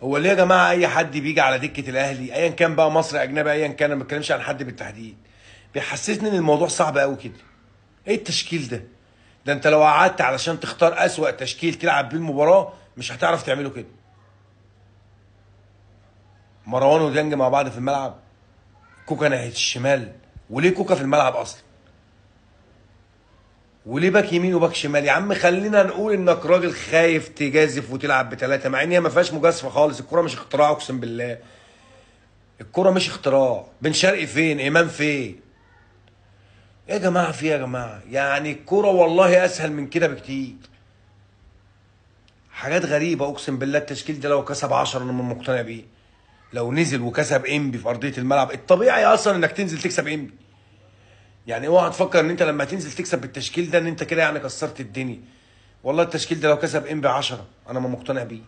هو ليه يا جماعة اي حد بيجي على دكه الاهلي ايا كان بقى، مصري اجنبي ايا كان، انا ما بتكلمش عن حد بالتحديد، بيحسسني ان الموضوع صعب قوي كده؟ ايه التشكيل ده؟ ده انت لو قعدت علشان تختار اسوأ تشكيل تلعب بيه المباراة مش هتعرف تعمله كده. مروان وديانج مع بعض في الملعب، كوكا ناحية الشمال، وليه كوكا في الملعب اصلا؟ وليه باك يمين وباك شمال؟ يا عم خلينا نقول انك راجل خايف تجازف وتلعب بثلاثة، مع ان هي ما فيهاش مجازفة خالص، الكره مش اختراع، اقسم بالله الكره مش اختراع. بن شرقي فين؟ امام فين؟ يا جماعة في يا جماعة، يعني الكره والله اسهل من كده بكتير. حاجات غريبة اقسم بالله. التشكيل ده لو كسب 10 انا مقتنع بيه، لو نزل وكسب انبي في ارضية الملعب، الطبيعي اصلا انك تنزل تكسب انبي. يعني اوعى تفكر ان انت لما تنزل تكسب بالتشكيل ده ان انت كده يعني كسرت الدنيا. والله التشكيل ده لو كسب انبي 10 انا ما مقتنع بيه.